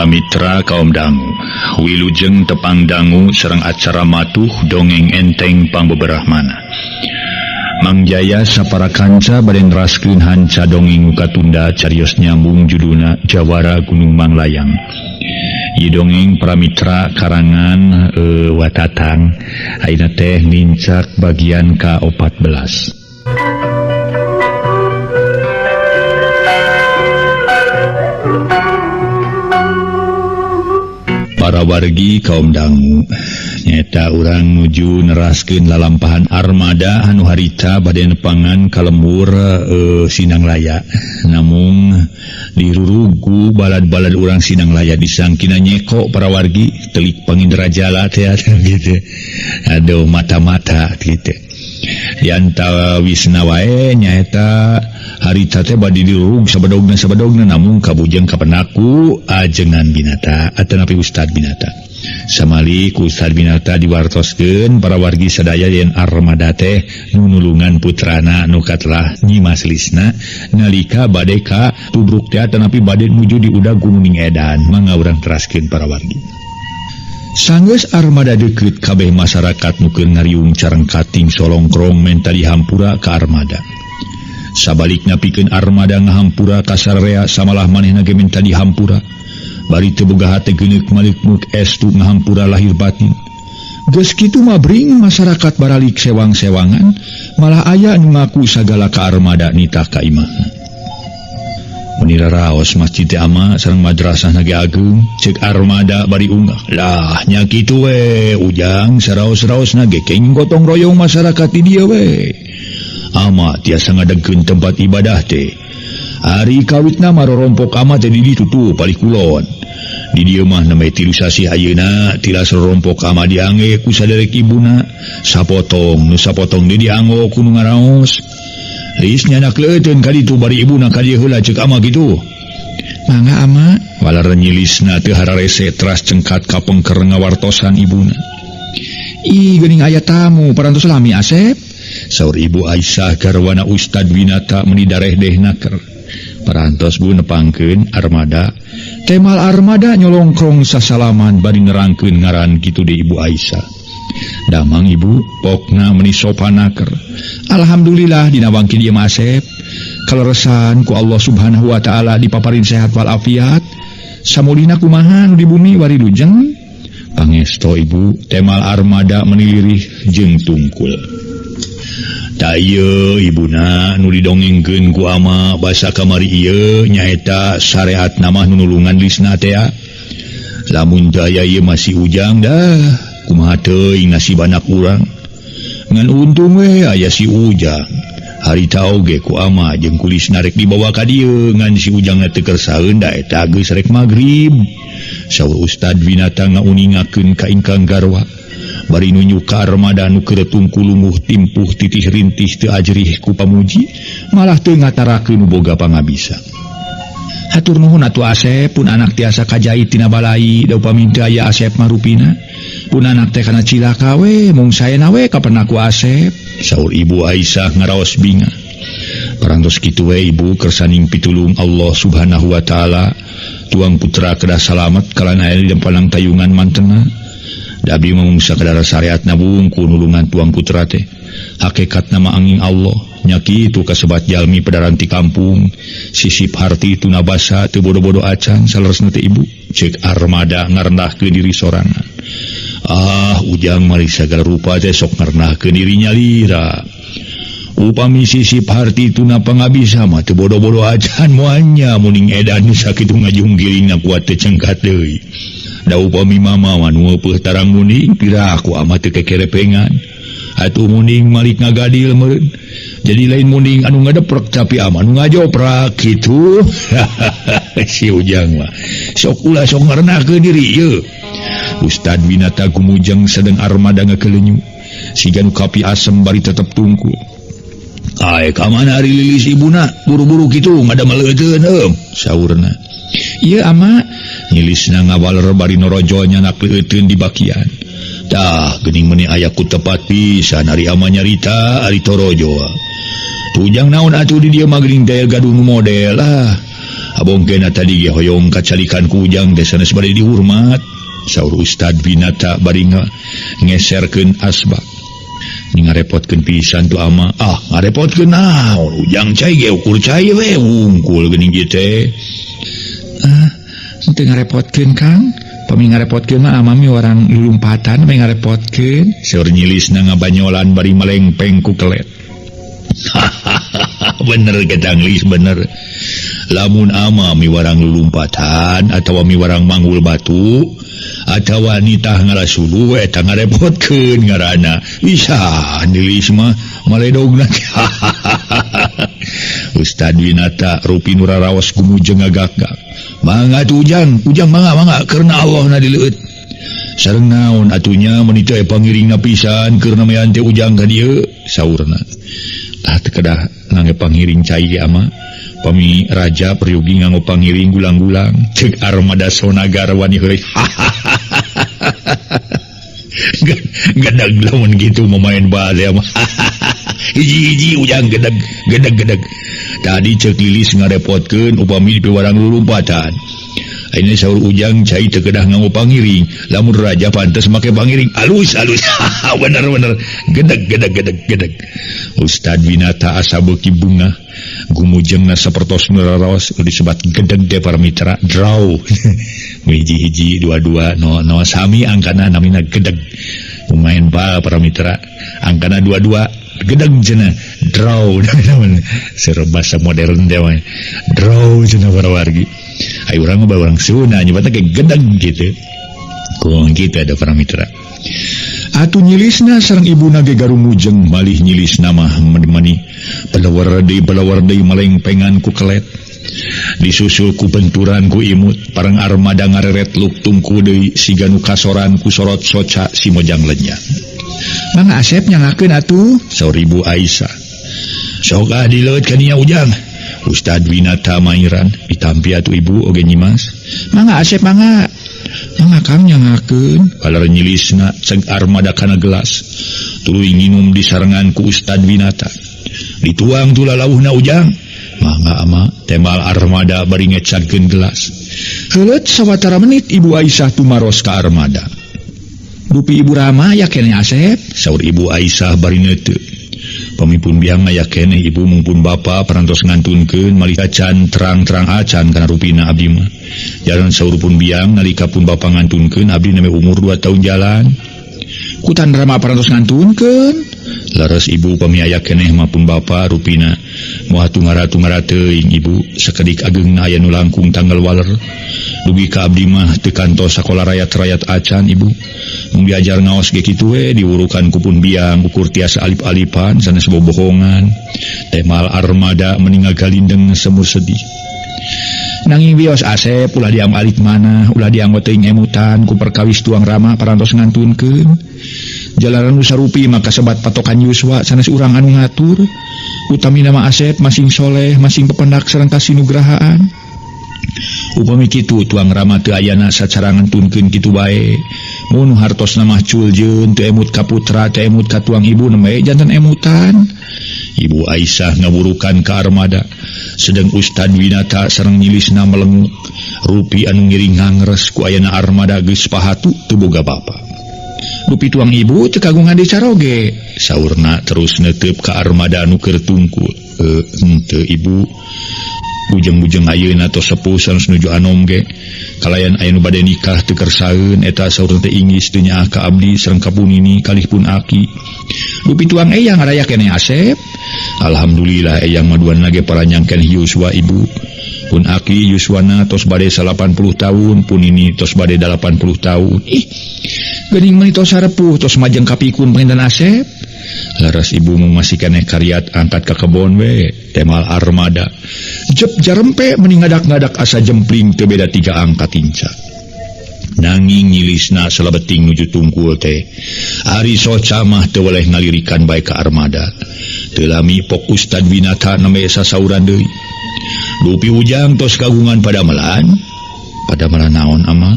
Para mitra kaum dangu, wilujeng tepang dangu sareng acara matuh dongeng enteng pangbeberahmana. Mang Jaya sapara kanca bade neraskeun hanca dongeng nu katunda carios nyambung judulna Jawara Gunung Manglayang. Ieu dongeng para mitra karangan Watatang ayeuna teh nincak bagian ka-14. Para wargi kaum dangu nyaeta urang nuju neraskeun lalampahan armada anu harita bade nepangan ka lembur Sinanglaya. Namung dirurugu balad-balad urang Sinanglaya disangkina nyeko para wargi telik pangindrajala teh gitu. Aduh mata-mata gitu. Diantara wisna wae nyaeta harita teh bade dirurug sabadogna namung kabujeng kapenaku ajengan binata atanapi Ustad Binata. Samali ku Ustad Binata diwartoskeun para wargi sadaya yen armada teh nu nulungan putrana nu katelah Nyimas Lisna nalika bade ka tubruk teh atanapi bade nuju di udag Gunung Edan. Mangga urang teraskeun para wargi. Sanggeus armada deukeut kabeh masyarakat nu keur ngariung careng kating solongkrong menta dihampura ka armada. Sabalikna pikeun armada ngahampura ka sararea samalah manehna ge menta dihampura. Bari teu boga hate geuneuk maleuk-meuk estu ngahampura lahir batin. Geus kitu mah bring masyarakat baralik sewang-sewangan, malah aya nu ngaku sagala ka armada nitah ka imahna. Menira raos masjid teh ama sareng madrasah nage ageung cek armada bari unggah. Lah nya kitu we ujang saraos-raos nage kenging gotong royong masyarakat di dieu we. Ama tiasa ngadegkeun tempat ibadah teh. Ari kawitna mah rorompok ama teh di ditu tuh palih kulon. Di dieu mah nembe 3 sasih ayeuna tilas rorompok ama diangge ku saderek ibuna. Sapotong nu sapotong di dianggo ku nu ngaraos. Lis nyanak leuteun ka ditu bari ibuna ka dieu heula ceuk ama kitu. Mangga ama, walar nyilisna teu hararese teras cengkat ka pengker ngawartosan ibuna. Ih geuning aya tamu parantos lami Asep. Saur Ibu Aisyah garwana Ustad Winata meuni darehdeh naker. Parantos bu nepangkeun armada. Temal armada nyolongkrong sasalaman bari nerangkeun ngaran kitu deui Ibu Aisyah. Damang ibu pokna meuni sopan naker. Alhamdulillah dina wangkin ieu mah Asep. Kaleresan ku Allah Subhanahu wa taala dipaparin sehat walafiat. Samulina kumaha nu di bumi wari lujeng? Pangesto ibu temal armada menilirih jeung tungkul. Ta ieu ibuna nu didongengkeun ku ama basa kamari ieu nyaeta syariat mah nu nulungan lisna teh. Lamun daya ieu masih ujang dah kumaha teuing nasib anak urang. Ngan untung we aya si Ujang. Harita oge ku ama jeung kulisna rek dibawa ka dieu ngan si Ujangna teu kersaeun da eta geus rek magrib. Saur Ustad Winata ngauningakeun ka ingkang garwa. Bari nunjuk ka armada nu keur tungku lumuh timpuh titih rintih teu ajrih ku pamuji malah teu ngatarakeun nu boga pangabisa. Hatur nuhun atuh Asep pun anak tiasa kajait tina balai da upami teu aya Asep mah rupina. Pun anak teh kana cilaka we mung saena we kapenaku Asep. Saur Ibu Aisyah ngaraos binga. Parantos kitu we ibu kersaning pitulung Allah Subhanahu wa taala tuang putra kedah salamet kalan aya di panang tayungan mantena. Da abdi mah mung sakadar syariatna bungku nulungan tuang putra teh. Hakikatna mah angin Allah nya kitu kasebat jalmi pedaran ti kampung sisip harti tunabasa teu bodo-bodo acan saleresna teh ibu cek armada ngarendahkeun diri sorangan. Ah ujang mari sagala rupa teh sok ngarendahkeun diri nyalira. Upami sisip harti tuna pangabisa mah teu bodo-bodo acan moalnya muning edan nu sakitu ngajunggiringna kuat teh cengkat deui. Da upami mama mah nu eueuh tarang muning piraku ama teu kekerepengan. Atuh muning malik ngagadil meureun. Jadi lain muning anu ngadeprek tapi ama nu ngajoprak kitu. Si Ujang mah sok ulah sok ngarenahkeun diri ieu. Ustad Winata gumujeng sedeng armada ngakeleunyu. Siga nu kapi asem bari tetep tungkul. Ae ka mana ari lilis ibuna buru-buru kitu ngadamel leuteun heum saurna. Ieu ama nyilisna ngawaler bari norojol nyanak leuteun di bakian. Tah geuning meuni aya ku tepat pisan ari ama nyarita ari torojo. Tujang naon atuh di dieu mah geuning teh gaduh nu model lah. Abongkeuna tadi ge hoyong kacalikan ku Ujang teh sanes bade dihormat. Saur Ustad Winata bari ngeserkeun asbak. Ni ngarepotkeun pisan tu ama. Ah, ngarepotkeun naon? Ujang cai ge ukur cai we wungkul geuning ieu teh. Ah, teu ngarepotkeun Kang. Pami ngarepotkeun mah ama mi orang lulumpatan we ngarepotkeun. Saur nyilisna ngabanyolan bari malengpeng ku kelet. Bener ketang lis bener. Lamun ama miwarang lulumpatan atawa miwarang manggul batu atawa nitah ngalasulu eta ngarepotkeun ngaranna. Bisa nilis mah maledogna. Ustad Winata rupi nu raraos gumujeng ngagak-gak. Mangga tuh Ujang, Ujang mangga mangga karena Allah na dileueut. Sareng naon atunya meuni teh pangiringna pisan keur namayan teh Ujang ka dieu saurna. Ah teu kedah ngangge pangiring cai ge ama. Pami raja peryogi nganggo pangiring gulang-gulang cek armada sonagar wani heureuy. Gedeg lamun kitu mamaen bal mah. Hiji-hiji Ujang gedeg gedeg gedeg. Tadi cek Lilis ngarepotkeun upami dipiwarang lulumpatan. Ayeuna saur Ujang cai teu kedah nganggo pangiring. Lamun raja pantes make pangiring. Alus alus. Bener bener. Gedeg gedeg gedeg gedeg. Ustad Winata asa beuki bungah. Gumujengna sapertos nu raraos nu disebat gedeg teh para mitra draw. Hiji-hiji dua-dua no no sami angkana namina gedeg. Pemain bal para mitra angkana dua-dua gedeg cenah draw. Seru bahasa modern teh mah. Draw cenah para wargi. Ayo urang mah urang Sunda nyebutna ge gedeg gitu. Kuong kitu ada para mitra. Atuh nyilisna sareng ibuna ge garumujeng malih nyilisna mah menemani pelawar deui malengpengan ku kelet. Disusul ku benturan ku imut parang armada ngareret luk tungku deui siga nu kasoran ku sorot soca si Mojang Lenya. Mangga Asep nyangakeun atuh saur Ibu Aisyah. Sok ah dileueut ka dinya Ujang. Ustad Winata mairan ditampi atuh ibu oge nyimas. Mangga Asep mangga. Mangga Kang nyangakeun. Kalar nyilisna ceg armada kana gelas. Tuluy nginum disarengan ku Ustad Winata. Dituang tu lalauhna Ujang. Mangga ama temal armada bari ngecagkeun gelas. Heuleut sawatara menit Ibu Aisyah tumaros ka armada. Dupi Ibu Rama aya keneh Asep? Saur Ibu Aisyah bari neuteup. Pamipun biang aya keneh ibu mungpun bapa parantos ngantunkeun malih acan terang-terang acan kana rupina abdi mah. Jalan saur pun biang nalika pun bapa ngantunkeun abdi neme umur 2 tahun jalan. Kutan Rama parantos ngantunkeun. Leres ibu pami aya keneh mah pun bapa rupina moal tungara-tungara teuing ibu sakedik ageungna aya nu langkung tanggal waler. Dugi ka abdi mah teu kantos sakola rayat-rayat acan ibu. Mung diajar ngaos ge kitu we diwurukan ku pun biang ukur tiasa alip-alipan sanes bobohongan. Temal armada meni ngagalindeng semur sedih. Nanging wios Asep ulah diam alit manah ulah dianggo teuing emutan ku perkawis tuang Rama parantos ngantunkeun. Jalaran nu sarupi maka sebat patokan yuswa sanes urang anu ngatur. Utamina mah Asep masing soleh masing pependak sareng kasinugrahaan. Upami kitu tuang Rama teu ayana sacara ngantunkeun kitu bae. Mun hartosna mah culjeun teu emut ka putra teu emut ka tuang ibu nembe janten emutan. Ibu Aisyah ngawurukan ka armada. Sedang Ustad Winata sareng nyilisna melengu. Rupi anu ngiring ngangres ku ayana armada geus pahatu teu boga bapa. Dupi tuang ibu teu kagungan dicaroge. Saurna terus neuteup ka armada anu keur tungkul. Henteu ibu. Bujeng-bujeng ayeuna tos sepuh sanes nuju anom ge. Kalayan aya nu bade nikah teu kersaeun eta saur teh inggis teu nyaah ka abdi sareng ka punini kalih pun aki. Dupi tuang eyang raya keneh Asep. Alhamdulillah eyang mah duana ge paranyang keneh yuswa ibu. Pun aki yuswana tos bade 80 tahun, punini tos bade 80 tahun. Ih, geuning meuni tos sarepuh tos majeng kapikun panginten Asep. Laras ibu masih keneh kariat angkat ka kebon we, temal armada. Jep jarempe meni ngadak-ngadak asa jempling teu beda 3 angka tinca. Nanging nyilisna salebeting nuju tungkul teh. Ari soca mah teu weleh ngalirikan bae ka armada. Teu lami pok Ustad Winata nembe sasauran deui. Dupi Ujang tos kagungan padamelan. Padamelan naon ama?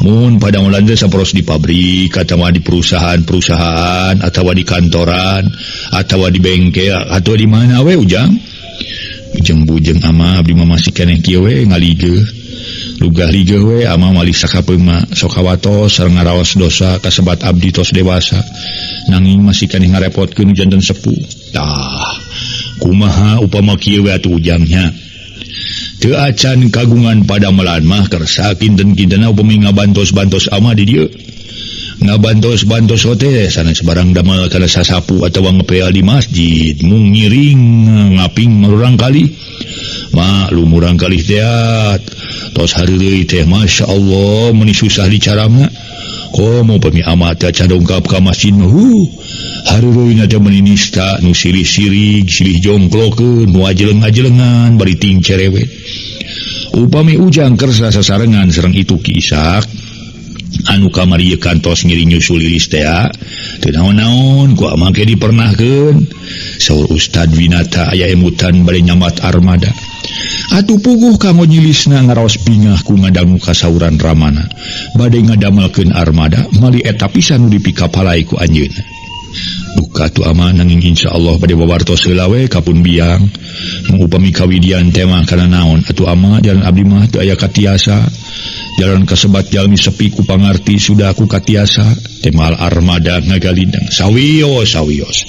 Mun padamelan teh saporos di pabrik atawa di perusahaan-perusahaan atawa di kantoran atawa di bengkel atau di mana we Ujang? Ujang bujeng ama abdi mah masih keneh kieu we ngaligeuh. Lugah ligeuh we ama malih sakapeung mah sok hawatos sareng ngaraos dosa kasebat abdi tos dewasa. Nanging masih keneh ngarepotkeun janten sepuh. Tah, kumaha upama kieu we atuh ujangnya. Teu acan kagungan padamelan mah kersa kinten-kintena upami ngabantos-bantos ama di dieu. Ngabantos-bantos teh sanes barang damel kana sasapu atawa ngepel di masjid mung ngiring ngaping murang kali maklum murang kali teh tos hareureuy teh Masya Allah meuni susah dicaramna komo pami ama teh acan dongkap ka masjid mah hareureuyna teh meuni nista nu silih sirig silih jongklokeun nu ajeleng-ajelengan bari ting cerewet upami ujang kersa sasarengan sareng itu Ki Isak anu kamari kantos ngiring nyusul lilis teh teu naon-naon ku amang ge dipernahkeun saur Ustad Winata aya emutan bade nyamat armada atuh puguh kanggo nyilisna ngaraos bingah ku ngadangu kasauran ramana bade ngadamelkeun armada mali eta pisan nu dipikapalai ku anjeunna duka tu ama nanging insyaallah bade wawartos heula we ka pun biang mung upami kawidian teh mah kana naon atuh ama jalan abdi mah teu aya katiasa jalan kasebat jalmi sepi ku pangarti sudah ku katiasa temal armada ngagalindang sawios sawios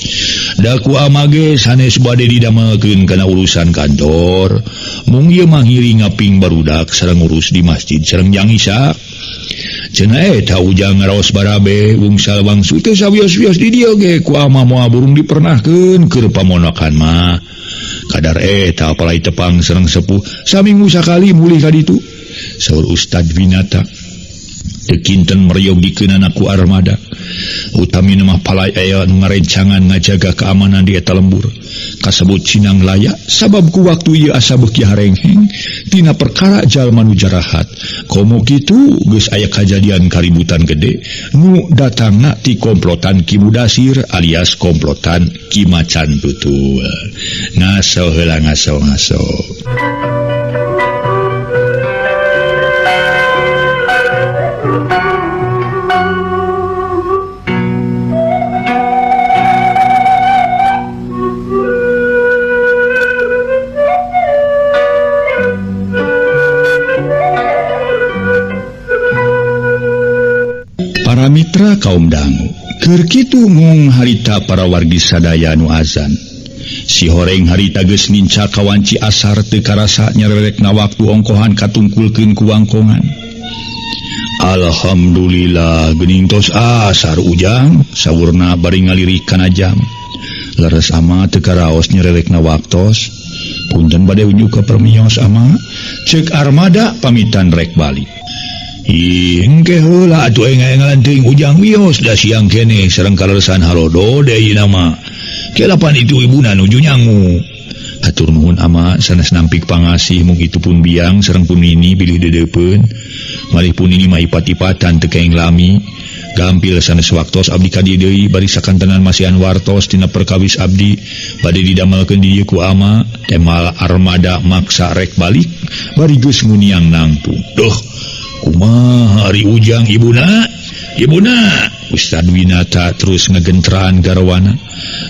da ku ama ge sanes bade didamelkeun kana urusan kantor mung ieu mah ngiring ngaping barudak sareng ngurus di masjid sareng Jang Isak cenah eta ujang ngaraos barabe wungsal wangsu teh sawios-wios di dieu ge ku ama moal burung dipernahkeun keur pamonokan mah kadar eta apalai tepang sareng sepuh saminggu sakali mulih ka ditu saur Ustad Winata teu kinten meryogikeunana ku armada utamina mah palai aya nu ngarencangan ngajaga keamanan di eta lembur kasebut Cinang Laya sabab ku waktu ieu asa beuki harengheng tina perkara jalma nu jarahat komo kitu geus aya kajadian kaributan gede nu datangna ti komplotan Ki Mudasir alias komplotan Ki Macan Tutul ngaso heula ngaso ngaso. Para mitra kaum dangu, keur kitu mung harita para wargi sadaya nu azan. Si horeng harita geus nincak kawanci asar teu karasa nyarerekna waktu ongkohan katungkulkeun ku wangkongan. Alhamdulillah geuning tos asar ujang, saurna bari ngalirik kana jam. Leres ama teu karaos nyarerekna waktos. Punten bade unjuk ka permios ama, ceuk armada pamitan rek balik. Engke heula atuh engal-engalan teuing ujang wios da siang keneh sareng kaleresan halodo deui nama. Kelapan itu ibuna nuju nyangu. Hatur nuhun ama sanes nampik pangasih mung itu pun biang sareng pun nini bilih deudeupeun. Malih pun nini mah ipat-ipatan teu kaeng lami. Gampil sanes waktos abdi ka dieu deui bari sakantenan masihan wartos tina perkawis abdi bade didamelkeun di dieu ku ama temal armada maksa rek balik bari geus nguniang nangtung. Duh kumaha ari ujang ibuna ibuna Ustad Winata terus ngegentraan garwana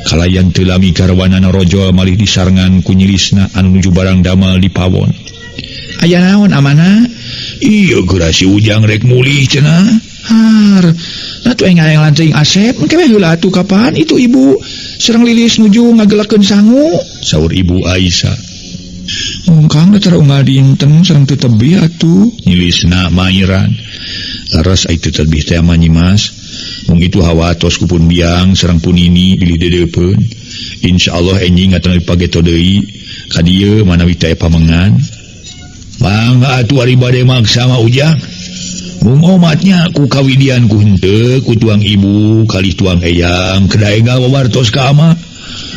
kalayan teu lami garwana narojol malih disarengan ku nyilisna anu nuju barang damel di pawon aya naon amana ieu geura si ujang rek mulih cenah har atuh engal-engalan teuing Asep engke we heula atuh kapan itu ibu sareng lilis nuju ngagelakeun sangu saur ibu Aisyah. Mungkang tara unggal dinten sareng teu tebih atuh nyilisna mairan. Leres ai teu tebih teh mah Nyimas. Mung itu hawatos ku pun biang sareng pun nini bilih deudeupeun. Insyaallah enjing atuh pageto deui ka dieu manawi teh pamengan. Mangga atuh ari bade maksa mah ujang. Mung omatnya ku kawidian ku henteu ku tuang ibu kalih tuang eyang kedah enggal wawartos ka ama.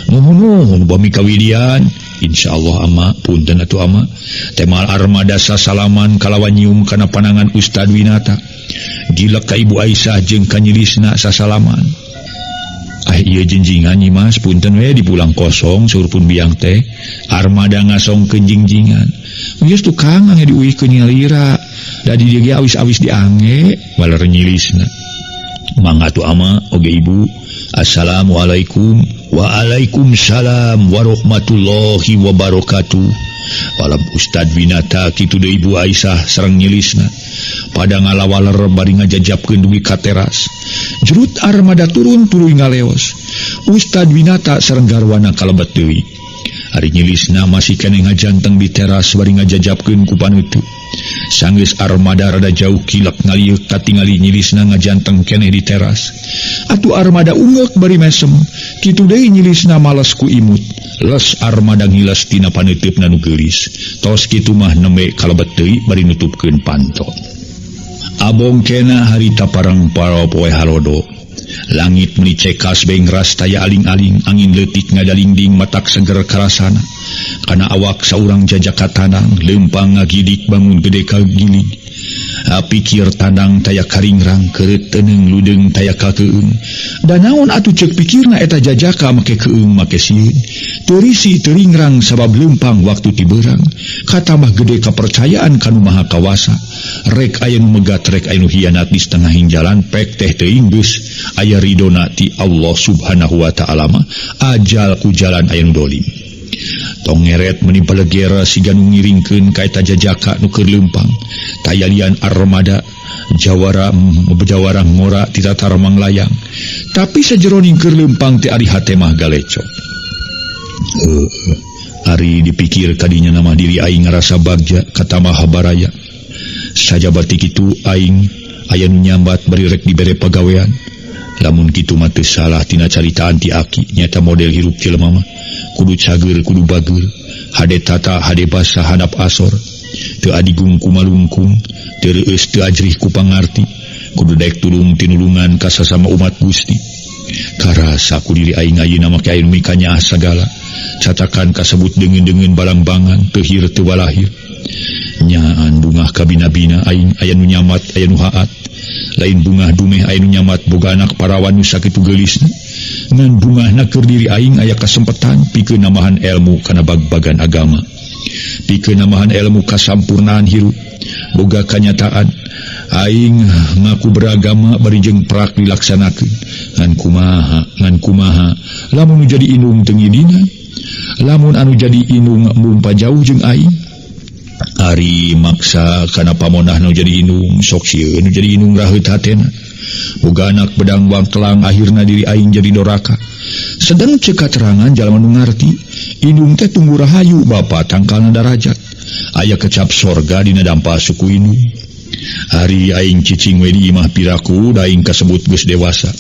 Nuhun-nuhun upami kawidian. Insyaallah ama punten atuh ama temal armada sasalaman kalawan nyium kana panangan Ustad Winata gilek ka Ibu Aisyah jeung ka nyilisna sasalaman ah ieu jenjingan Nyimas punten we dipulang kosong saur pun biang teh armada ngasongkeun jingjingan geus tukang ange diuihkeun nyalira da di dieu ge awis-awis diange waler nyilisna mangga atuh ama oge ibu Assalamualaikum. Waalaikumsalam warahmatullahi wabarakatuh. Walab Ustad Winata kitu deui Ibu Aisyah sareng nyilisna. Pada ngalawaler bari ngajajapkeun dugi ka teras. Jurut armada turun tuluy ngaleos. Ustad Winata sareng garwana kalebet deui. Ari nyilisna masih keneh ngajanteng di teras bari ngajajapkeun ku paneuteut. Sanggeus armada rada jauh kilek ngalieuk katingali nyilisna ngajanteng keneh di teras. Atuh armada ungeuk bari mesem. Kitu deui nyilisna males ku imut. Les armada ngiles tina paneuteupna nu geulis. Tos kitu mah nembe kalebet deui bari nutupkeun panto. Abong kena harita parang poe halodo. Langit meni cekas bengras taya aling-aling, angin leutik ngadalingding matak seger karasana. Kana awak saurang jajaka tanang, lempang ngagidik bangun gede kagilig. Pikir tanang taya karingrang, keureut teuneng ludeung taya kakeung. Da naon atuh ceuk pikirna eta jajaka make keung make sieun. Teu risi teu ringrang sabab lempang waktu ti beurang. Katambah gede kapercayaan ka Nu Maha Kawasa. Rek aya nu megat rek aya nu hianat di setengahing jalan pek teh teuing geus aya ridona ti Allah Subhanahu wa taala mah ajal ku jalan aya nu dolim. Tong ngeret meni paleger siga nu ngiringkeun ka eta jajaka nu keur leumpang. Tayalian armada jawara bejawara ngora ti tatar manglayang. Tapi sajeroning keur leumpang teh ari hate mah galecok. Ari dipikir kadinya nama diri aing ngarasa bagja katamah baraya. Sajabati kitu aing aya nu nyambat bari rek dibere pagawean. Lamun kitu mah teu salah tina caritaan ti aki nyata model hirup jelema mah kudu cager kudu bager, hade tata hade basa handap asor, teu adigung ku malungkung, teu reueus teu ajrih ku pangarti, kudu daek tulung tinulungan ka sasama umat Gusti. Karasa ku diri aing ayeuna make aya nu mikanyaah sagala, catakan kasebut deungeun-deungeun balangbangan teu hir teu walahir. Nyaan bungah kabina-bina aing aya nu nyamat aya nu haat. Lain bungah dumeh aya nu nyamat boga anak parawan nu sakitu geulisna. Ngan bungahna keur diri aing aya kasempetan pikeun nambahan ilmu kana bag-bagan agama. Pikeun nambahan ilmu kasampurnaan hirup. Boga kanyataan aing ngaku beragama bari jeung prak dilaksanakeun. Ngan kumaha, ngan kumaha lamun nu jadi indung teu ngidinan. Lamun anu jadi indung mumpa jauh jeung aing. Ari maksa kana pamonah nu jadi indung sok sieun nu jadi indung raheut hatena. Boga anak bedang wangkelang akhirna diri aing jadi doraka. Sedang ceuk katerangan jalma nu ngarti, indung teh tunggu rahayu bapa tangkalna darajat. Aya kecap sorga dina dampa suku indung. Ari aing cicing we di imah piraku da aing kasebut geus dewasa.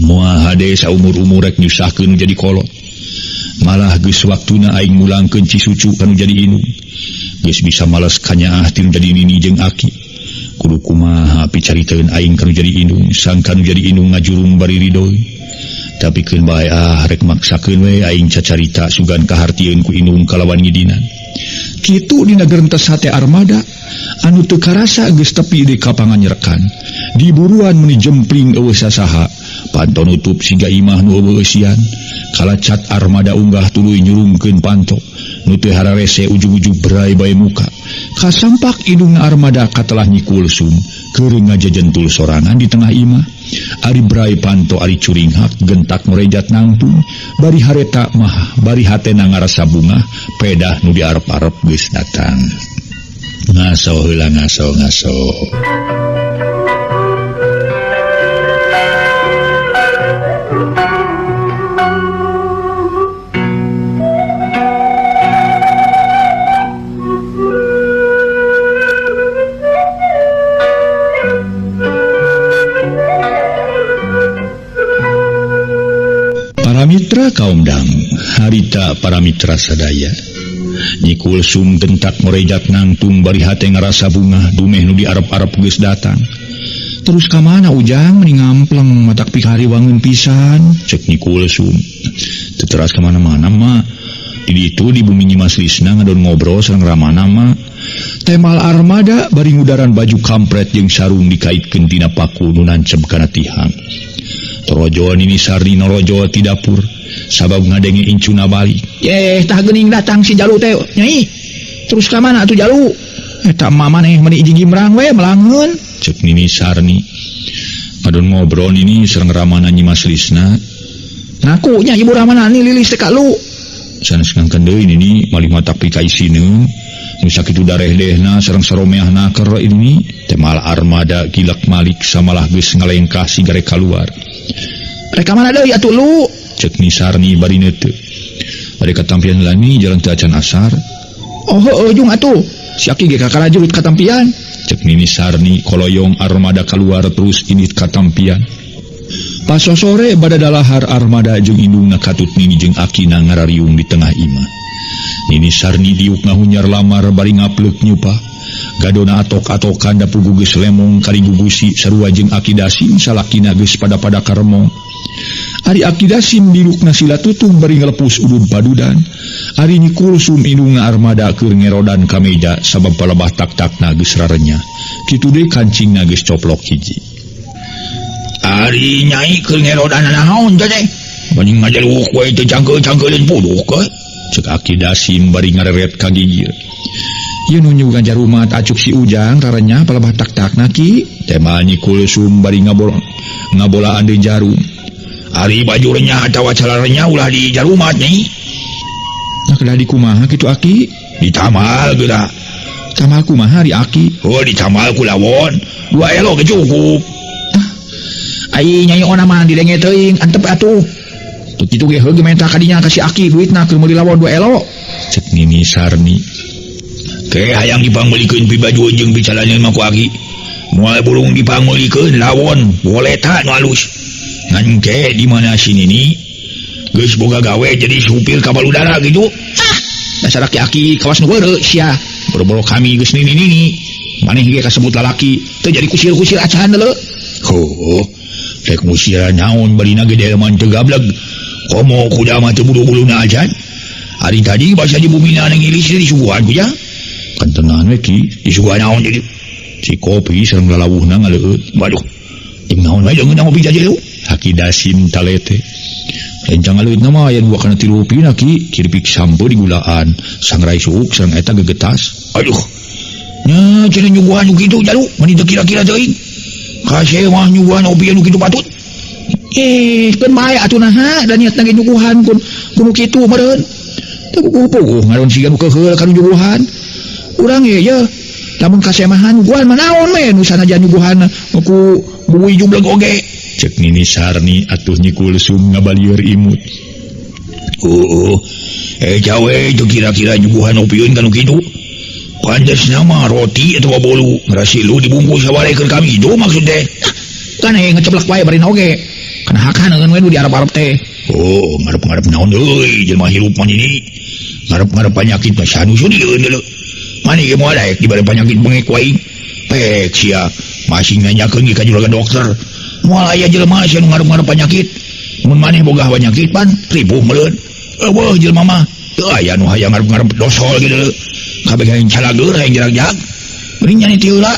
Moal hade saumur-umur rek nyusahkeun jadi kolot. Malah geus waktuna aing mulangkeun cisucu kanu jadi indung. Geus bisa males kanyaah ti nu jadi nini jeung aki. Kudu kumaha picariteun aing kanu jadi indung, sangka nu jadi indung ngajurung bari ridoi. Tapi keun bae ah rek maksakeun we aing cacarita sugan kahartieun ku indung kalawan ngidinan. Kitu dina gerentes hate armada anu teu karasa geus tepi di kapanganyerekan. Diburuan meni jempling eueuh sasaha, panto nutup siga imah nu eueuh eusian. Kalacat armada unggah tuluy nyurungkeun panto. Nu teu hararese ujug-ujug berai bae muka. Kasampak indungna armada katelah Nyi Kulsum keur ngajajentul sorangan di tengah imah. Ari berai panto ari curinghak gentak ngorejat nangtung bari hareta mah bari hatena ngarasa bungah pedah nu diarep-arep geus datang. Ngaso heula ngaso ngaso. Mitra kaum dangu, harita para mitra sadaya. Nyi Kulsum gentak ngorejat nangtung bari hate ngarasa bungah dumeh nu diarep-arep geus datang. Terus ka mana Ujang meni ngampleng matak pikari wangun pisan, cek Nyi Kulsum. Teu teras ka mana-mana mah. Di ditu di bumi Nyi Mas Lisna ngadon ngobrol sareng ramana mah. Temal armada bari ngudaran baju kampret jeung sarung dikaitkeun tina paku nu nancep kana tihang. Torojo Nini Sarni norojo ti dapur sabab ngadenge incuna balik. Yeh, tah geuning datang si Jalu teh, Nyai. Terus ka mana atuh Jalu? Eta emak maneh meni jigimrang we melangeun, cek Nini Sarni. Ngadon ngobrol nini sareng Ramana Nyi Mas Lisna. Ngaku nya ibu Ramana ni lilis teh ka lu. Sanes ngangkeun deui nini malih mata pikaisineun. Nu sakitu darehdehna sareng saromeahna keur ini temal armada gilak malik samalah geus ngalengkah siga rek kaluar. Rek ka mana deui atuh lu? Cek Ni Sarni bari neuteuh. Bari katampian heula ni jalan teu acan asar. Oh heueuh jung atuh. Si aki ge kakarajurut katampian. Cek Nini Sarni koloyong armada kaluar terus init katampian. Pasosore bada dalahar armada jeung indungna katut nini jeung akina ngarariung di tengah imah. Nini Sarni diuk ngahunyar lamar bari ngapleuk nyupah. Gadona atok-atokan da pugu geus lemong kari gugusi sarua jeung Aki Dasim salakina geus pada-pada karemong. Ari Aki Dasim dilukna sila tutung bari ngalepus udud padudan. Ari Nyi Kulsum indungna armada keur ngerodan ka meja sabab palebah tak-takna geus rarenya. Kitu deui kancingna geus coplok hiji. Ari nyai keur ngerodan naon teh? Mending ngajaluk we teh cangkeul-cangkeuleun puduk we. Cek Aki Dasim bari ngareret ka gigir. Ieu nu nyugan jarumat acuk si Ujang rarenya palebah tak-takna ki. Temal Nyi Kulsum bari ngabolaan deui jarum. Ari baju renyah atawa cala renyah ulah di jarumat nyai. Nah kedah dikumaha kitu aki? Ditamal geura. Tamal kumaha ari aki? Oh ditamal ku lawon. Dua elo ge cukup. Ah, ai nyai ona mah dilenge teuing antep atuh. Teu kitu ge heuh menta ka dinya ka si aki duitna keur meuli lawon dua elo. Cek Nini Sarni. Ke hayang dipangmeulikeun pi baju jeung bicalana mah ku aki. Moal burung dipangmeulikeun lawon boleta nu alus. Ngan ke di mana si Nini geus boga gawe jadi supir kapal udara gitu. Ah, dasar aki-aki kawas nu weureu sia. Boro-boro kami geus nini-nini. Maneh ge kasebut lalaki teu jadi kusir-kusir acan leuh. Heuh, rek ngusiran naon barina ge delman teu gableg. Komo kuda mah teu bulu-buluna acan. Ari tadi basa di bumina nang ilis disuguhan ku ja. Kantenan we ki, disuguhan naon jadi? Si kopi sareng lalawuhna ngaleueut. Waduh. Jeung naon wae deungeun ngopi jaje lu. Aki Dasim talete. Rencang aleuitna mah aya 2 kana 3 rupina ki, kirpik sampo digulaan, sangrai suuk sareng eta gegetas. Aduh. Nya cenah nyuguhan nu kitu jalu, mani teu kira-kira teuing. Kaseh mah nyuguhan opi nu kitu patut. Keun bae atuh naha da niatna ge nyuguhan kun kudu kitu meureun. Teu puguh-puguh ngaron siga nu keuheul ka nu nyuguhan. Urang ye ye lamun kasemahan nyuguhan mah naon we nu sanajan nyuguhan ku bui jumleg oge. Cek Nini Sarni atuh Nyi Kulsum ngabalieur imut. Oh, cawe teu kira-kira nyuguhan opieun ka nu kitu. Pantes nama roti atawa bolu ngarasi lu dibungkus saware keur kami itu maksud teh. Kan ngeceplak wae barina oge. Kana hakaneun we nu diarep-arep teh. Oh, ngarep-ngarep naon deui jelema hirup mah nini. Ngarep-ngarep panyakit mah sanu sudieun deuleu. Mani ge moal daek dibere panyakit bengek wae. Pek sia masih nanyakeun ge ka juragan dokter. Moal aya jelema sia nu ngarep-ngarep panyakit. Mun maneh boga panyakit pan ribuh meureun. Eueuh jelema mah teu aya nu hayang ngarep-ngarep dosol ge deuleu. Kabeh hayang calageur hayang jarak-jarak. Mending nyani ti heula.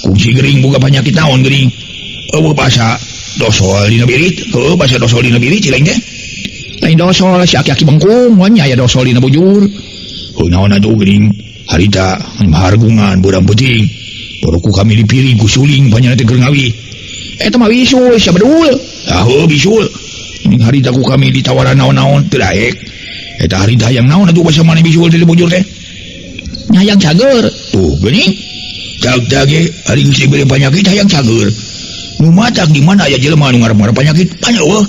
Kungsi gering boga panyakit naon geuning. Eueuh basa dosol dina birit, heueuh basa dosol dina birit cileng teh. Lain dosol si aki-aki bengkung, mun aya dosol dina bujur. Heuh naon atuh geuning. Harita hargungan burang peuting. Boro ku kami dipiring ku suling panjana teh keur ngawi. Eta mah bisul sia bedul. Ah heuh bisul. Ning harita ku kami ditawaran naon-naon teu daek. Eta harita hayang naon atuh basa maneh bisul teh bujur teh. Hayang cager. Tuh geuning. Cag-cag ge ari geus dibere panyakit hayang cager. Nu matak di mana aya jelema nu ngarep-ngarep panyakit banyak eueuh.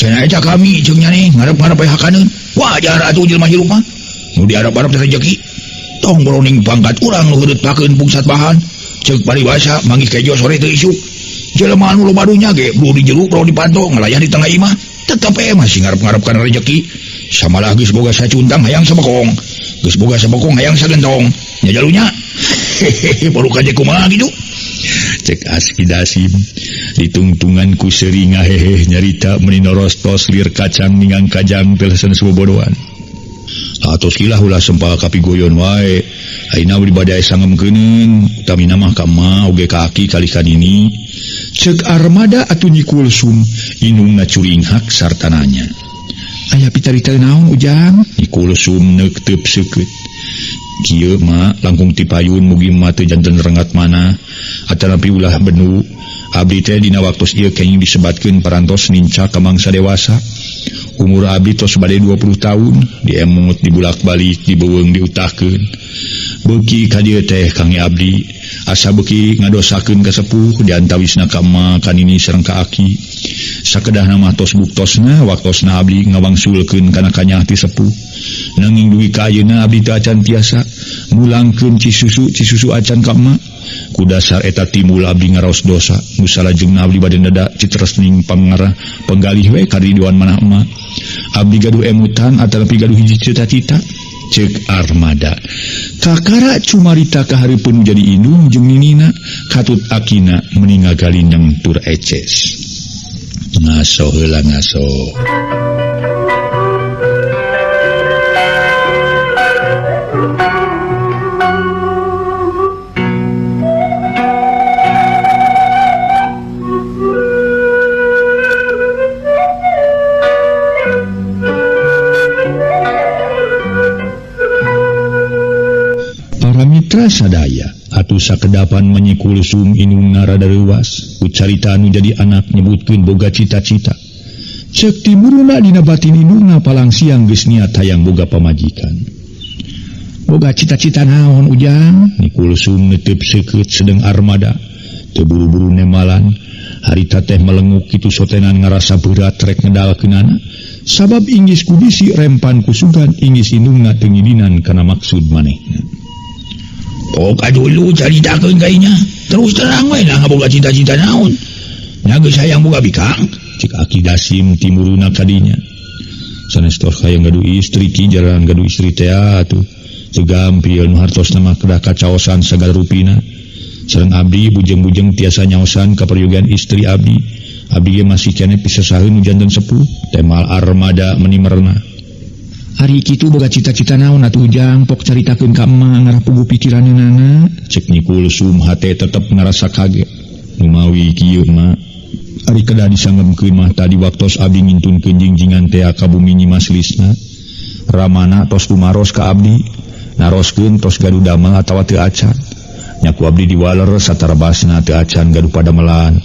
Cenah eta kami jeung nya ngarep-ngarep aya hakaneun. Wajar atuh jelema hirup mah. Nu diarep-arep teh rejeki. Tong boroning pangkat urang nu heudeut pakeun pungsat bahan. Ceuk paribasa manggih kejo sore teu isuk. Jelema anu loba dunya ge buru di jero buru dipanto ngalayan di tengah imah. Tetep we masih ngarep-ngarep kana rejeki. Samalah geus boga sacuntang hayang sabekong. Geus boga sabekong hayang sagentong. Nya jalunya. Hehehe baru kaje kumaha kitu. Cek Aski Dasim ditungtungan ku seuri ngahehe nyarita meuni norostos lir kacang ningang kajang telesen subobodoan. Atos kilah ulah sempal kapigoyon wae. Ayeuna bari bade sangemkeuneun, utamina mah ka emak oge ka aki kalih ka nini. Cek armada atuh Nyi Kulsum indungna curinghak sarta nanya. Aya picarita naon Ujang? Nyi Kulsum neukteup seukeut. Kieu mah langkung tipayun mugi mah teu janten rengat mana atanapi ulah benu. Abdi teh dina waktos ieu kenging disebatkeun parantos nincak ka mangsa dewasa. Umur abdi tos bade 20 tahun, diemut dibulak-balik, dibeuweung diutahkeun. Beuki ka dieu teh kange abdi asa beuki ngadosakeun ka sepuh diantawisna ka emak ka nini sareng ka aki. Sakedahna mah tos buktosna waktosna abdi ngawangsulkeun kana kanyah ti sepuh. Nanging dugi ka ayeuna abdi teu acan tiasa mulangkeun cisusu acan ka emak. Ku dasar eta timbul abdi ngaraos dosa nu salajengna abdi bade neda citresning pangarah penggalih we kariduan manah emak. Abdi gaduh emutan atanapi gaduh hiji cita-cita cek Armada. Kakara cumarita kahareupeun jadi indung jeung ninina katut akina meni ngagalinyeng tur eces. Ngaso heula ngaso. Mitra sadaya atuh sakedapan menyikulsum indungna rada reuwas ku carita anu jadi anak nyebutkeun boga cita-cita. Ceuk timuruna dina batin indungna palang siang geus niat hayang boga pamajikan. Boga cita-cita naon Ujang? Nikulsum netep seukeut sedeng Armada teu buru-buru nemalan. Harita teh melenguk kitu sotenan ngarasa berat rek ngedalkeunana sabab inggis kubisi rempan kusugan inggis indungna teu ngidinan kana maksud manehna. Pok dulu caritakeun ka inya. Terus terang we nah boga cita-cita naon. Nya geus hayang boga bikang, cek Aki Dasim timuruna ka dinya. Sanes tos hayang gaduh istri ki jalan gaduh istri teh atuh. Teu gampil nu hartosna mah kedah kacaosan sagala rupina. Sareng abdi bujeng-bujeng tiasa nyaosan ka peryogian istri abdi. Abdi ge masih keneh pisasaheun nu janten sepuh, temal Armada meni merenah. Ari kitu boga cita-cita naon atuh Ujang, pok caritakeun ka emak ngarah puguh pikiranana. Cek Nyi Kulsum hate tetep ngarasa kaget. Numawi kieu mah ari kedah disangemkeun mah tadi waktos abdi ngintunkeun jingjingan tea ka bumi Nyi Mas Lisna. Ramana tos tumaros ka abdi, naroskeun tos gaduh damel atawa teu acan. Nya ku abdi diwaler satarabasna teu acan gaduh padamelan.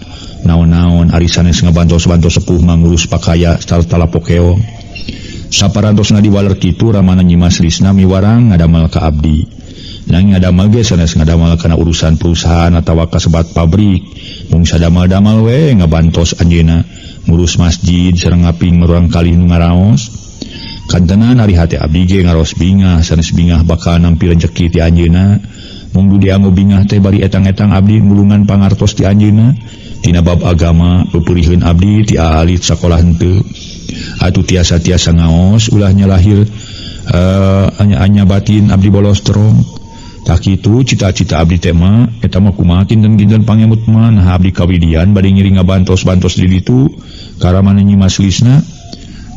Naon-naon ari sanes ngabantos-bantos sepuh mah ngurus pakaya sarta lapokeong. Saparantosna diwaler kitu ramana Nyi Mas Lisna miwarang ngadamel ka abdi. Nanging ngadamel ge sanes ngadamel kana urusan perusahaan atawa kasebat pabrik. Mung sadamel-damel we ngabantos anjeunna ngurus masjid sareng ngaping murang kali nu ngaraos. Kantenan ari hate abdi ge ngaros bingah sanes bingah bakal nampi rejeki ti anjeunna. Mung dianggo bingah teh bari etang-etang abdi ngulungan pangartos ti anjeunna. Tina bab agama pepuriheun abdi ti alit sakolah henteu. Atuh tiasa-tiasa ngaos ulahnya lahir anya-anya batin abdi bolostrong. Tak kitu cita-cita abdi teh mah eta mah kumaha kinten-kinten pangemut mah nah abdi kawidian bade ngiring ngabantos-bantos di ditu karamana Nyi Mas Lisna.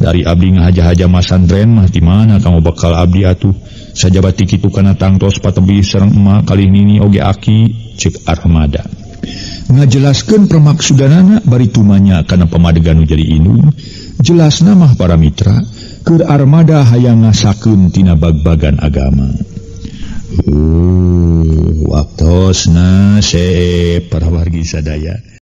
Dari abdi ngahaja-haja masantren mah di mana kamu bakal abdi atuh sajabati kitu kana tangtos patebih sareng emak kalih nini oge aki cek Armada. Ngajelaskeun permaksudanana bari tumanya kana pamadegan nu jadi indung. Jelasna mah para mitra keur Armada hayang ngasakeun tina bag-bagan agama. Waktosna seep para wargi sadaya.